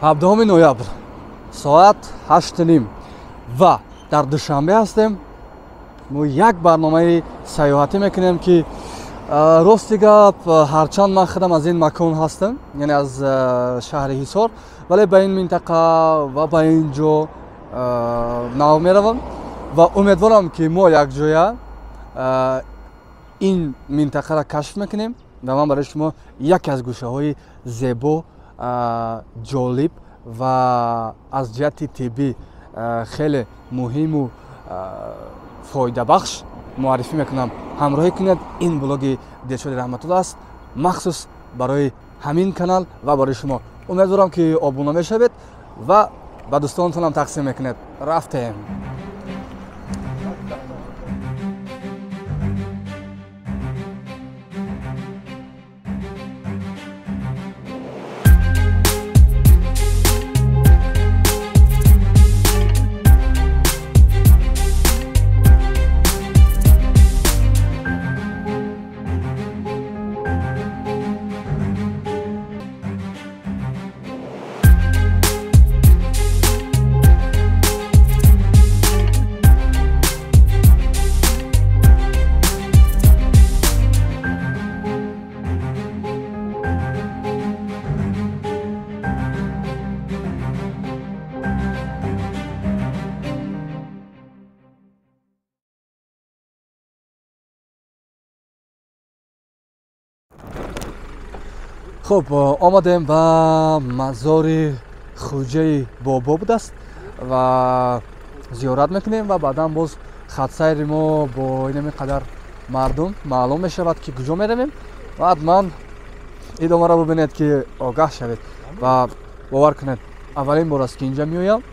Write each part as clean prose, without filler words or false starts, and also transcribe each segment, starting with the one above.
17 ноябр, соат 8:30 ва дар Душанбе ҳастем. Мо як барномаи сайёҳатӣ мекунем, ки рости гап, ҳарчанд ман худам аз ин макон ҳастам, яъне аз шаҳри Ҳисор, вале ба ин минтақа ва ба ин ҷо нав меравам ва умедворам, ки мо якҷоя ин минтақаро кашф мекунем ва ман барои шумо яке аз гӯшаҳои зебо, ҷолиб ва аз ҷиҳати тиббӣ хеле муҳиму фоидабахш муаррифӣ мекунам. Ҳамроҳӣ кунед, ин блоги Дилшоди Раҳматулло аст, махсус барои ҳамин канал ва барои шумо. Умедворам, ки обуна мешавед ва ба дӯстонатонам тақсим мекунед. Рафтем. Хуб, омадем ба мазори Хуҷаи Бобо будааст ва зиёрат мекунем ва баъдан боз хатсайри мо бо инами қадар мардум маълум мешавад, ки куҷо меравем, ва ҳатман идомаро бубинед, ки огаҳ шавед ва бовар кунед, аввалин бор аст, ки инҷа меоям.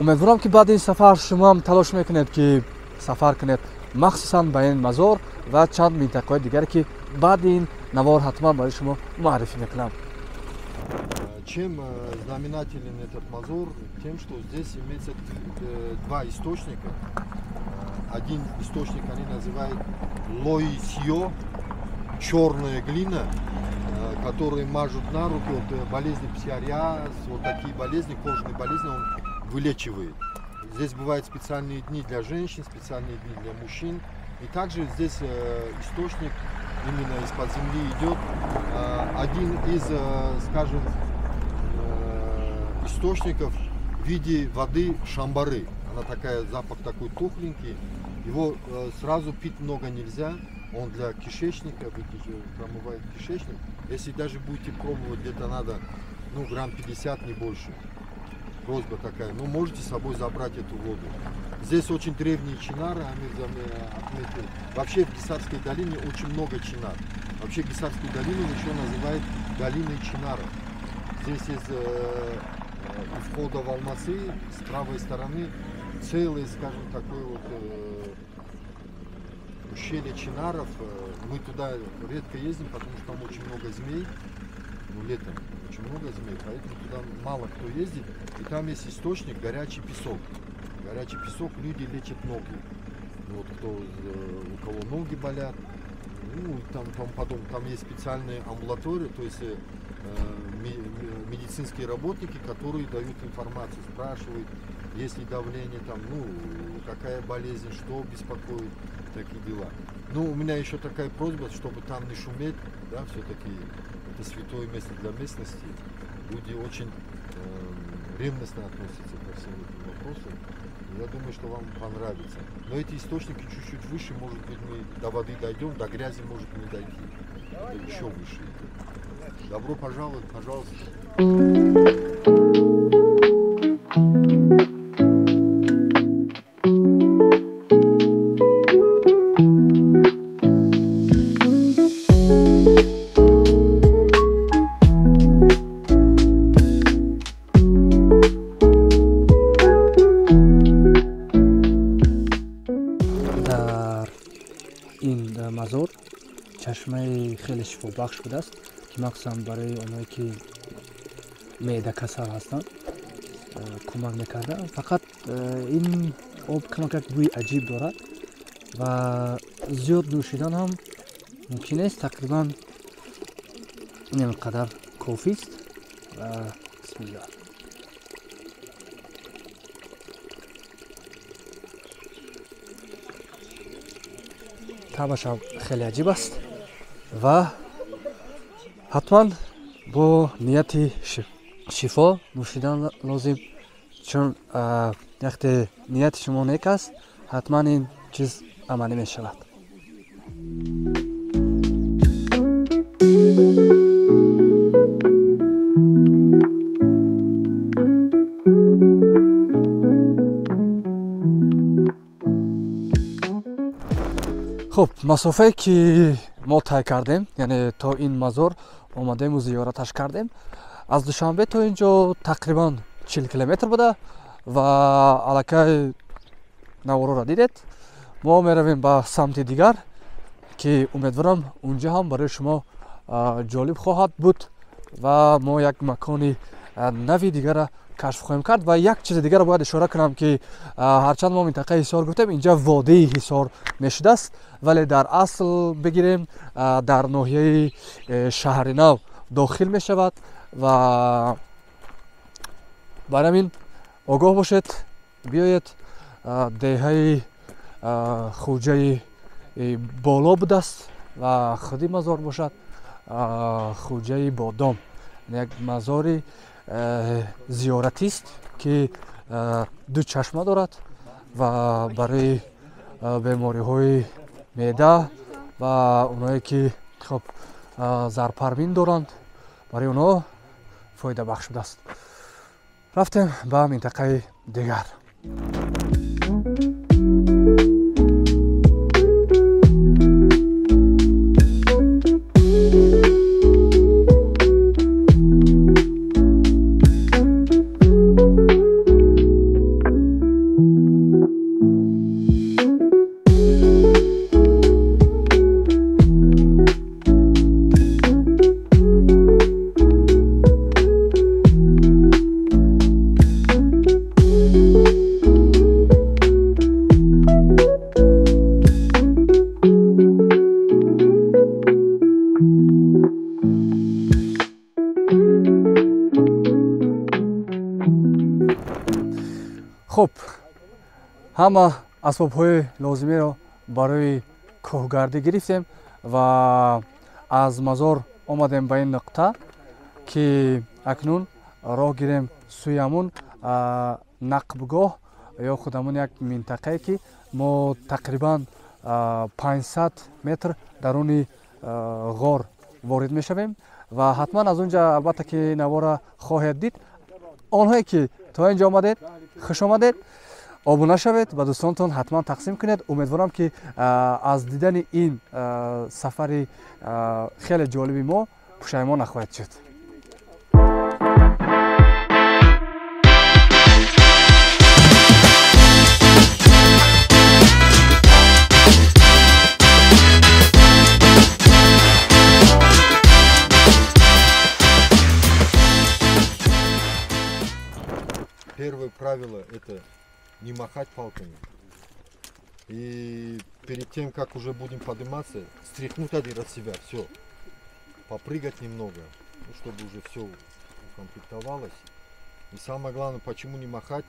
Умедворам, ки баъди ин сафар шумоам талош мекунед, ки сафар кунед, махсусан ба ин мазор ва чанд минтақаҳои дигаре, ки баъди ин навор ҳатман барои шумо муаррифӣ мекунам. Чем знаменателен этот мазор? Тем, что здесь имеется два источника. Один источник они называют лоисьё, черная глина, которую мажут на руки, вот болезни псориаз, вот такие болезни, кожные болезни он вылечивает. Здесь бывают специальные дни для женщин, специальные дни для мужчин. И также здесь источник именно из-под земли идет. Один из, скажем, источников в виде воды шамбары. Она такая, запах такой тухленький. Его сразу пить много нельзя. Он для кишечника, промывает кишечник. Если даже будете пробовать, где-то надо, ну, грамм 50, не больше. Просьба такая. Ну, можете с собой забрать эту воду. Здесь очень древние чинары, Амир отметил. Вообще в Гиссарской долине очень много чинар. Вообще Гиссарскую долину еще называют долиной чинаров. Здесь из входа в Алматы с правой стороны целый, скажем, такой вот ущелье чинаров. Мы туда редко ездим, потому что там очень много змей. Ну, летом очень много змей, поэтому туда мало кто ездит. И там есть источник горячий песок. Горячий песок, люди лечат ноги. Вот кто, у кого ноги болят, ну, там, потом, там есть специальные амбулатории, то есть медицинские работники, которые дают информацию, спрашивают, есть ли давление, там, ну, какая болезнь, что беспокоит, такие дела. Ну, у меня еще такая просьба, чтобы там не шуметь, да, все-таки это святое место для местности. Люди очень ревностно относятся ко всем этим вопросам. Я думаю, что вам понравится. Но эти источники чуть-чуть выше, может быть, мы до воды дойдем, до грязи может не дойти. Это еще выше идет. Добро пожаловать, пожалуйста. Мазор чашмаи хеле шифобахш будааст, ки махсусан барои онҳое, ки меъдакасал ҳастанд, кӯмак мекарда. Фақат ин об камакак бӯи аҷиб дорад ва зиёд нӯшидан ҳам мумкин нест. Тақрибан ин қадар кофист. Бисмиллоҳ. Таъмаш ҳам хеле аҷиб аст ва ҳатман бо нияти шифо нӯшидан лозим, чун вақте нияти шумо нек аст, ҳатман ин чиз амалӣ мешавад. Хуб, масофае ки мо тай кардем, яъне то ин мазор омадему зиёраташ кардем, аз Душанбе то ин ҷо тақрибан 40 километр буда ва аллакай навороро дидед. Мо меравем ба самти дигар, ки умедворам унҷо ҳам барои шумо ҷолиб хоҳад буд ва мо як макони нави дигара кашф хоҳем кард. Ва як чизи дигарро бояд ишора кунам, ки ҳарчанд мо минтақаи Ҳисор гуфтем, инҷа водии Ҳисор мешудааст, вале дар асл бигирем, дар ноҳияи Шаҳри Нав дохил мешавад ва бар ҳамин огоҳ бошед, биёед. Деҳаи Хуҷаи Боло будааст ва худи мазор бошад Хуҷаи Бодом, як мазори зиёратист, ки ду чашма дорад ва барои бемориҳои меъда ва оное ки хоб зарпарвин доранд, барои онҳо фоидабахш будааст. Рафтем ба минтақаи дигар. Хуб, ҳама асбобҳои лозимиро барои кӯҳгардӣ гирифтем ва аз мазор омадем ба ин нуқта, ки акнун роҳ гирем сӯи ҳамун нақбгоҳ ё худ ҳамун як минтақае, ки мо тақрибан 500 метр даруни ғор ворид мешавем ва ҳатман аз он ҷа албатта ки навора хоҳед дид. Онҳое ки то ин ҷо омадед, хуш омадед, обуна шавед, ба дӯстонтон ҳатман тақсим кунед. Умедворам, ки аз дидани ин сафари хеле ҷолиби мо пушаймон нахоҳед шуд. Первое правило – это не махать палками. И перед тем, как уже будем подниматься, стряхнуть один от себя, все. Попрыгать немного, ну, чтобы уже все укомплектовалось. И самое главное, почему не махать,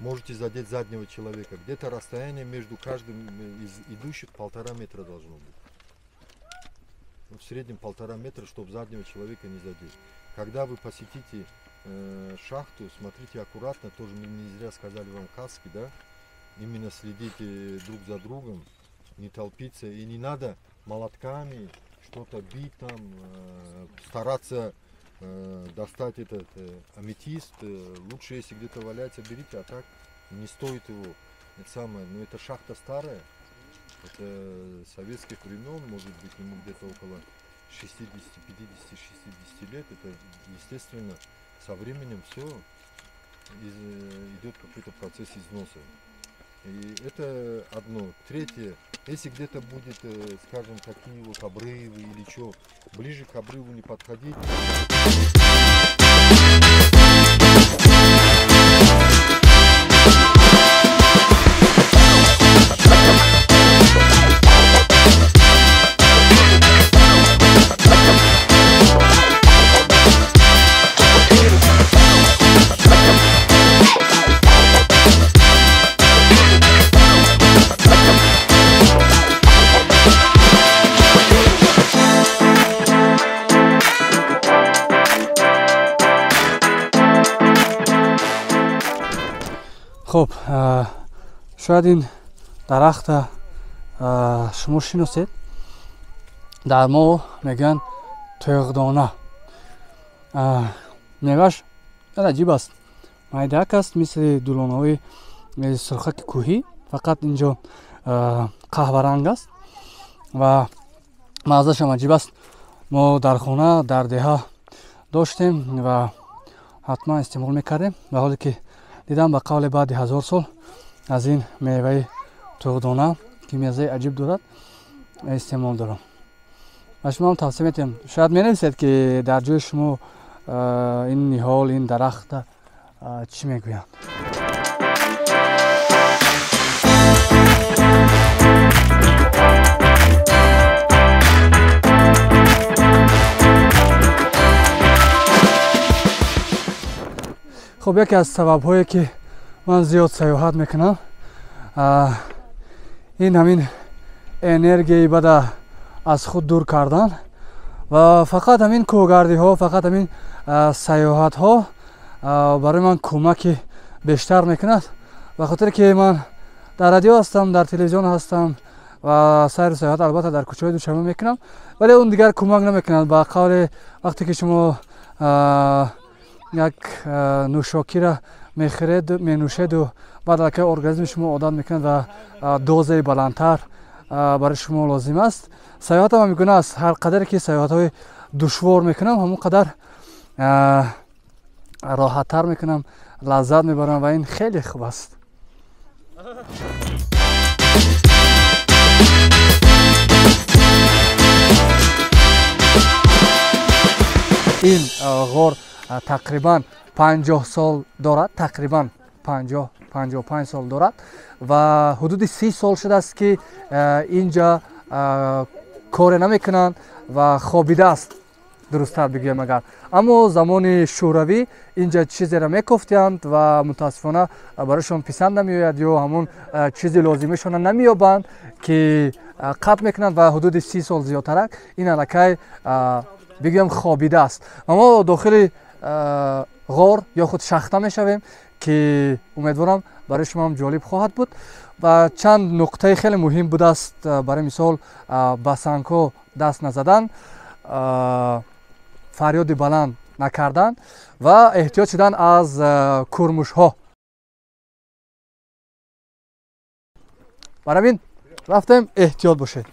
можете задеть заднего человека. Где-то расстояние между каждым из идущих 1,5 метра должно быть. Ну, в среднем 1,5 метра, чтобы заднего человека не задеть. Когда вы посетите шахту, смотрите аккуратно, тоже мы не зря сказали вам каски, да? Именно следите друг за другом, не толпиться, и не надо молотками что-то бить там, стараться достать этот аметист. Лучше, если где-то валяется, берите, а так не стоит его. Это самое, но это шахта старая, это советских времен, может быть, ему где-то около 60, 50, 60 лет. Это, естественно, со временем все идет какой-то процесс износа. И это одно. Третье, если где-то будет, скажем, такие вот обрывы или что, ближе к обрыву не подходить. Шояд ин дарахта шумо шиносед. Дар мо мегӯянд тӯғдона. Меваш аҷиб аст, майдаак аст, мисли дулонаҳои сурхаки кӯҳӣ, фақат инҷо қаҳваранг аст ва маззаашам аҷиб аст. Мо дар хона дар деҳа доштем ва ҳатман истеъмол мекардем. Ва ҳоле ки дидам, ба қавле баъди 1000 сол аз ин меваи тӯғдона, ки меззаи аҷиб дорад, истеъмол дорам. Ва шумо ҳам тавсия метиҳам. Шояд менависед, ки дар ҷои шумо ин ниҳол, ин дарахта чӣ мегӯянд. Хуб, яке аз сабабҳое ки ман зиёд сайёҳат мекунам, ин ҳамин энергияи бада аз худ дур кардан ва фақат ҳамин кӯҳгардиҳо, фақат ҳамин сайёҳатҳо барои ман кӯмаки бештар мекунад. Ба хотире ки ман дар радио ҳастам, дар телевизион ҳастам ва сайру сайёҳат албатта дар кӯчаҳои Душанбе мекунам, вале он дигар кӯмак намекунад. Ба қавле вақте ки шумо як нӯшокиро мехӯред, менӯшеду баъд аллакай организми шумо одат мекунад ва дозаи баландтар барои шумо лозим аст. Сайёҳатам ҳам мегуна аст. Ҳар қадаре ки сайёҳатҳои душвор мекунам, ҳамон қадар роҳаттар мекунам, лаззат мебарам ва ин хеле хуб аст. Ин ғор тақрибан 50 сол дорад, тақрибан 50-55 сол дорад ва ҳудуди 30 сол шудааст, ки инҷа коре намекунанд ва хобидааст, дурусттар бигӯям агар. Аммо замони шӯравӣ инҷа чизеро мекофтиянд ва мутаассифона барояшон писанд намеояд ё ҳамон чизи лозимашонро намеёбанд, ки қатъ мекунанд ва ҳудуди 30 сол зиёдтарак ин аллакай бигӯям хобидааст. Ва мо дохили ғор ё худ шахта мешавем, ки умедворам барои шумо ҳам ҷолиб хоҳад буд. Ва чанд нуқтаи хеле муҳим будааст. Барои мисол, ба сангҳо даст назадан, фарёди баланд накардан ва эҳтиёт шудан аз курмушҳо. Барои ҳамин рафтем, эҳтиёт бошед.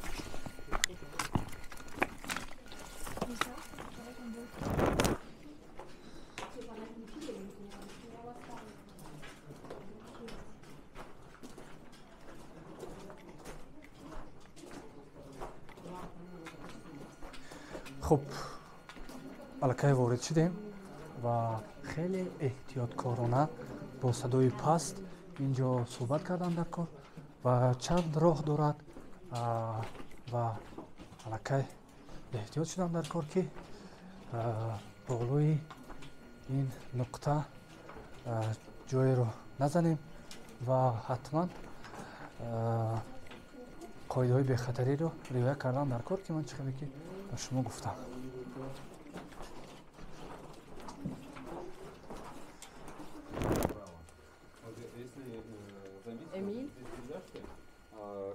Хуб, аллакай ворид шудем ва хеле эҳтиёткорона бо садои паст инҷо суҳбат кардан дар кор ва чанд роҳ дорад ва аллакай эҳтиёт шудам дар кор, ки болои ин нуқта ҷоеро назанем ва ҳатман қоидаҳои бехатариро риоя кардан дар кор, ки ман чӣ хеле ки ба шумо гуфтам.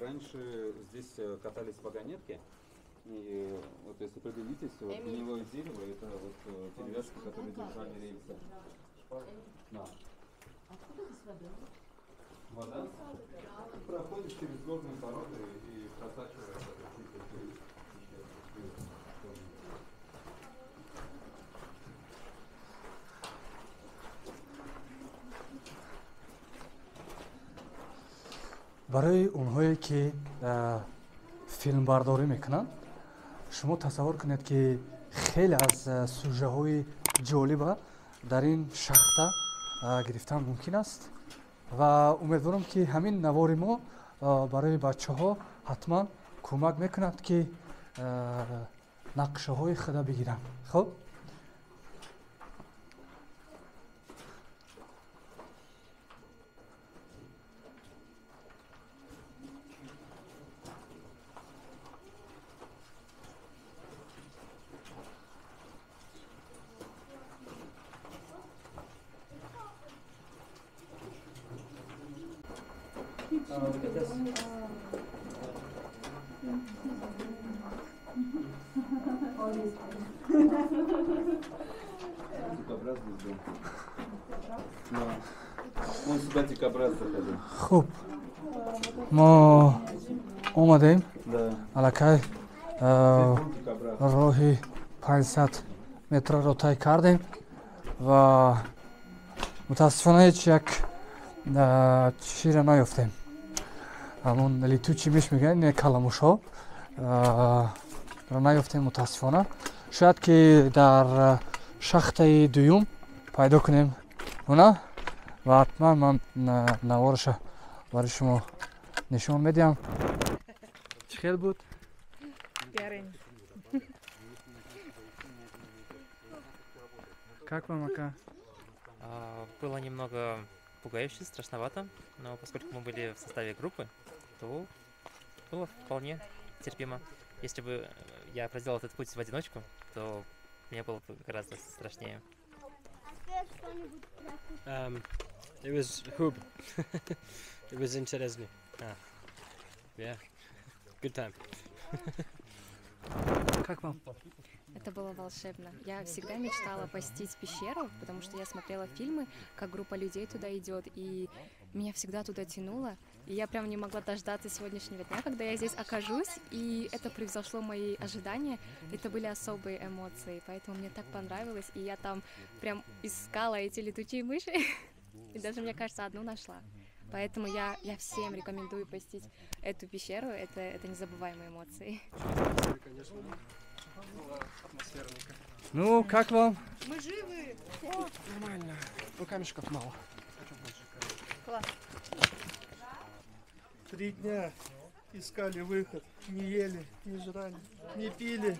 Раньше здесь катались вагонетки, и вот если приглядитесь, вот гнилое дерево, это вот деревяшки, которые держали рельсы. Да. Откуда здесь вода? Вода проходит через горные породы и просачивается. Барои онҳое ки филмбардорӣ мекунанд, шумо тасаввур кунед, ки хеле аз сюжаҳои ҷолиба дар ин шахта гирифтан мумкин аст ва умедворам, ки ҳамин навори мо барои бачаҳо ҳатман кӯмак мекунад, ки нақшаҳои худа бигиранд. Хуб, Look at this. Дикобраз здесь был. Да. Он сюда дикобраз заходил. Хуб. Мо омадем. Да. Аллакай Здесь был дикобраз. Роҳи 500 метрро тай кардем ва мутаассифона ҳеҷ як чиро наёфтем. Ҳамон летучий мышь мегӯянд, не, каламушҳо ро наёфтем мутаассифона. Шояд ки дар шахтаи дуюм пайдо кунем она ва ҳатман ман навораша барои шумо нишон медиҳам. Чӣ хел буд? Гарем. Как вам, ака? Было немного пугающе, страшновато, но поскольку мы были в составе группы, то было вполне терпимо. Если бы я проделал этот путь в одиночку, то мне было бы гораздо страшнее. It was хуб. It was интересно. Ah. Yeah. Good time. Как вам? Это было волшебно. Я всегда мечтала посетить пещеру, потому что я смотрела фильмы, как группа людей туда идет, и меня всегда туда тянуло. И я прям не могла дождаться сегодняшнего дня, когда я здесь окажусь, и это превзошло мои ожидания. Это были особые эмоции, поэтому мне так понравилось, и я там прям искала эти летучие мыши, и даже, мне кажется, одну нашла. Поэтому я всем рекомендую посетить эту пещеру, это незабываемые эмоции. Ну, как вам? Мы живы! Нормально. Ну, камешков мало. Хочу больше. Класс. 3 дня искали выход. Не ели, не жрали, не пили.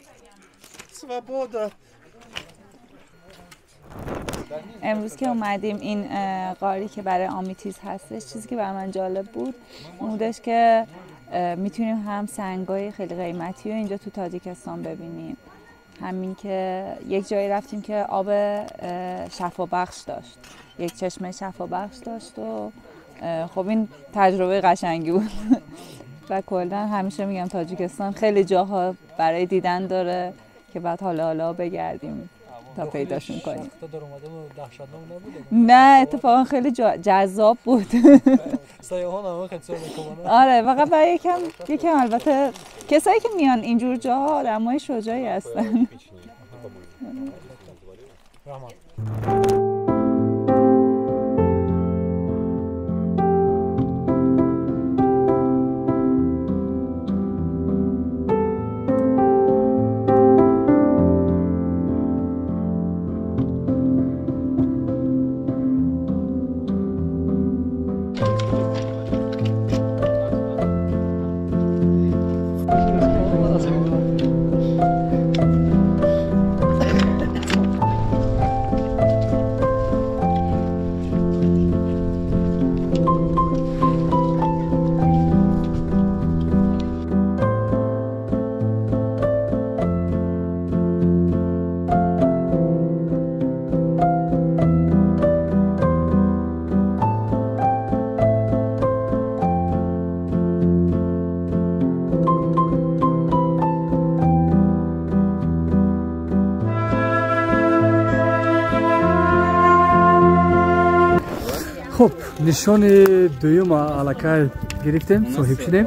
Свобода! امروز که اومدیم این غاری که برای آمیتیز هستش، چیزی که برای من جالب بود اون بودش که میتونیم هم سنگای خیلی قیمتی رو اینجا تو تاجیکستان ببینیم، همین که یک جایی رفتیم که آب شفابخش داشت، یک چشمه شفابخش داشت و خب این تجربه قشنگی بود و کلا همیشه میگم تاجیکستان خیلی جاها برای دیدن داره که بعد حالا حالا بگردیم تا پیداشون کنیم. نه، اتفاقا خیلی جذاب بود. آره، فقط برای یکم یکم، البته کسایی که میان اینجور جاها آدمای شجاعی هستن. Хуб, нишони дуюм аллакай гирифтем, соҳиб шудем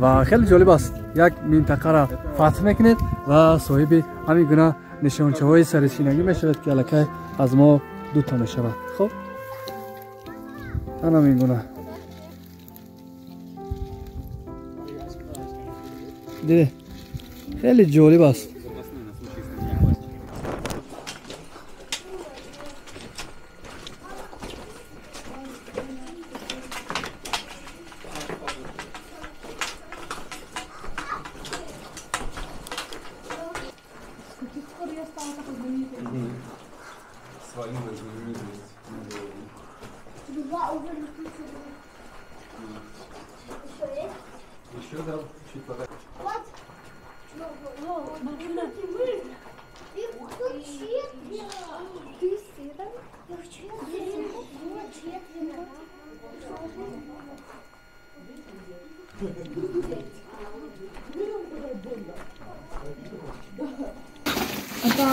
ва хеле ҷолиб аст. Як минтақаро фатҳ мекунед ва соҳиби ҳамин гуна нишончаҳои сарисинагӣ мешавад, ки аллакай аз мо дута мешавад. Хуб, ҳамин гуна диде, хеле ҷолиб аст. Запасные на случай, если не хватит. С каких пор я стала такой знаменитой? Свалила знаменитость на голову. Два уже летучие. Еще есть? Еще, да, чуть подальше. Вот. Их тут четверо. Ты сыра? Их четверо. Четверо. Это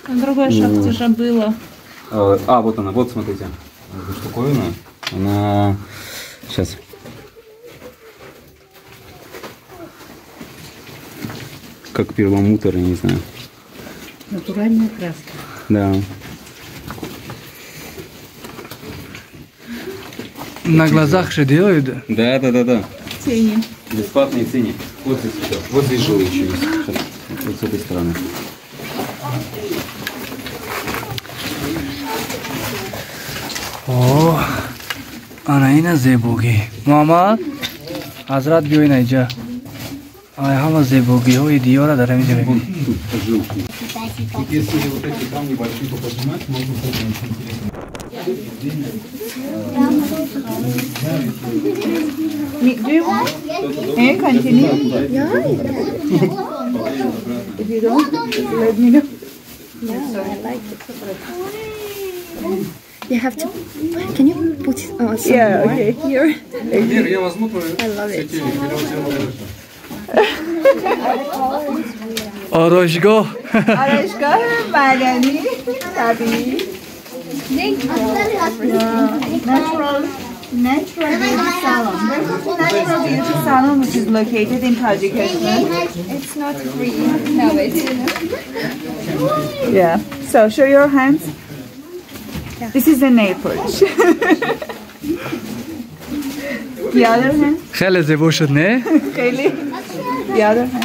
на другой шахте же было. А, вот она, вот смотрите. Эта штуковина, она... Сейчас. Как перламутр, я не знаю. Натуральная краска. Да. На глазах же делают? Да, да, да, да. Тени. Бесплатные тени. Вот здесь еще. Вот здесь жилы еще есть. Сейчас. Вот с этой стороны. О, ана ина зебогӣ. Муҳаммад, ҳазрат биё ина иҷа. Ай ҳама зебогиҳои диёра дар ҳамин ҷо мебинӣ. Если вот эти камни большие поподнимать, можно тоже очень интересно. Do you want? And continue? Yeah. If you don't, let me know. No, I like it. You have to. Can you put some yeah, more okay. here? I love it. آرایشگاه آرایشگاه مدنی طبیعی. Natural beauty salon. Welcome to Natural Beauty Salon, which is located in Tajikistan. It's not free. No, it's. Yeah. So show your hands. Yeah. This is the nail polish. The other hand. خیلی زیبا شد نه؟ خیلی. The other hand.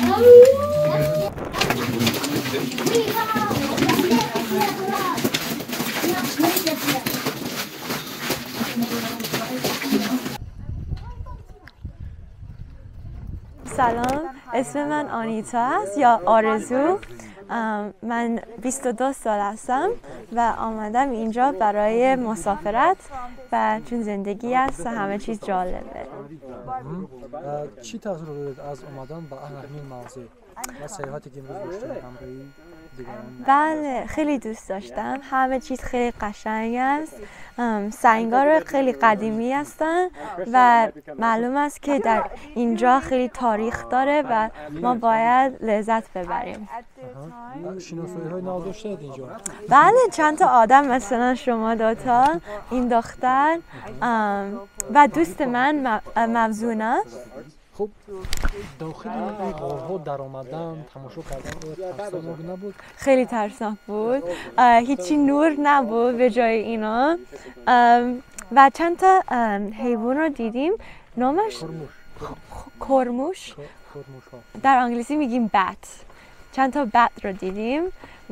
سلام، اسم من آنیتا است یا آرزو. من 22 سال هستم و آمدم اینجا برای مسافرت و چون زندگی است و همه چیز جالبه. چی تاثیر دارید از آمدن به همین موضع و سیاحتی که امروز داشتید همراهی دیگران؟ بله، خیلی دوست داشتم. همه چیز خیلی قشنگ است. سنگا رو خیلی قدیمی هستن و معلوم است که در اینجا خیلی تاریخ داره و ما باید لذت ببریم. شناسایی های نو داشتید اینجا؟ بله، چند تا آدم، مثلا شما دوتا، این دختر و دوست من موزونه. خب داخل این غارها در آمدن تماشا کردن ترسناک نبود؟ خیلی ترسناک بود. هیچی نور نبود به جای اینا و چند تا حیوان رو دیدیم. نامش کرموش. در انگلیسی میگیم بت. چند تا بت رو دیدیم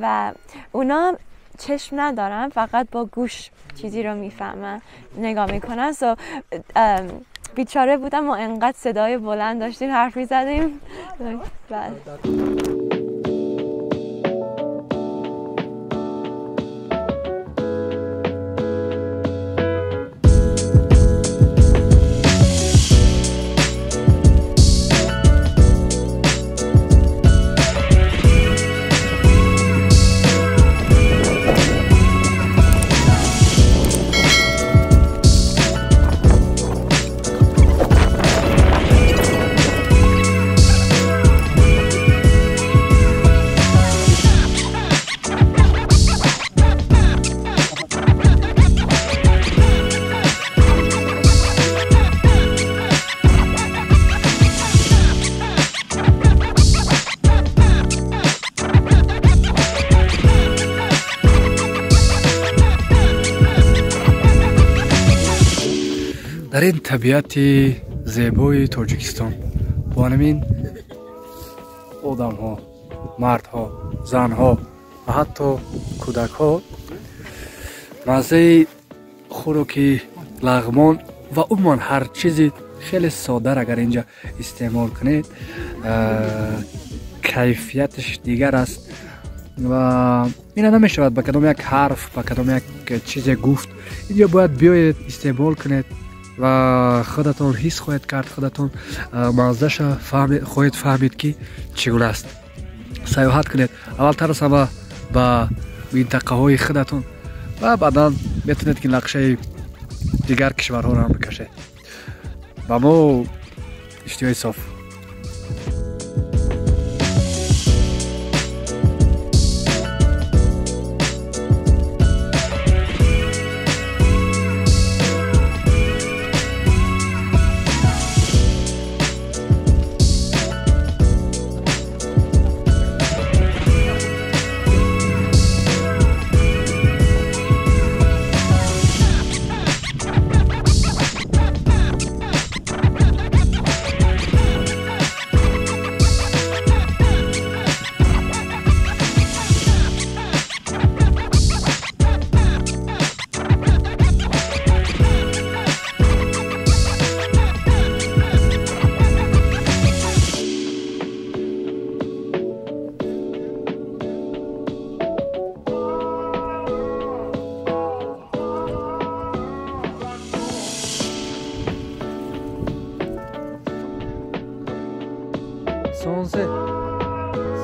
و اونا چشم ندارن، فقط با گوش چیزی رو میفهمن، نگاه میکنن. بیچاره بودم، ما انقدر صدای بلند داشتیم حرف میزدیم. بله. Дар ин табиати зебои Тоҷикистон бо ҳамин одамҳо, мардҳо, занҳо ва ҳатто кӯдакҳо маззаи хӯроки лағмон ва умуман ҳар чизи хеле соддар агар инҷа истеъмол кунед, кайфияташ дигар аст ва ина намешавад ба кадом як ҳарф, ба кадом як чизе гуфт. Инҷо бояд биёед, истеъмол кунед ва худатон ҳис хоҳед кард, худатон маззаша хоҳед фаҳмид ки чӣ гуна аст. Сайёҳат кунед аввалтар аз ҳама ба минтақаҳои худатон ва баъдан метавонед ки нақшаи дигар кишварҳоро ҳам бикашед. Ба мо иштиҳои соф. Солнце,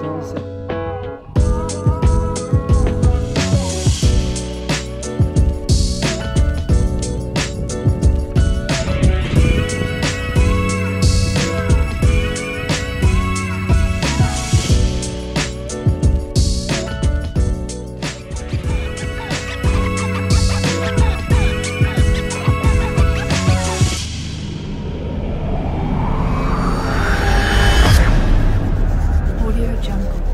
солнце. Audio Jungle.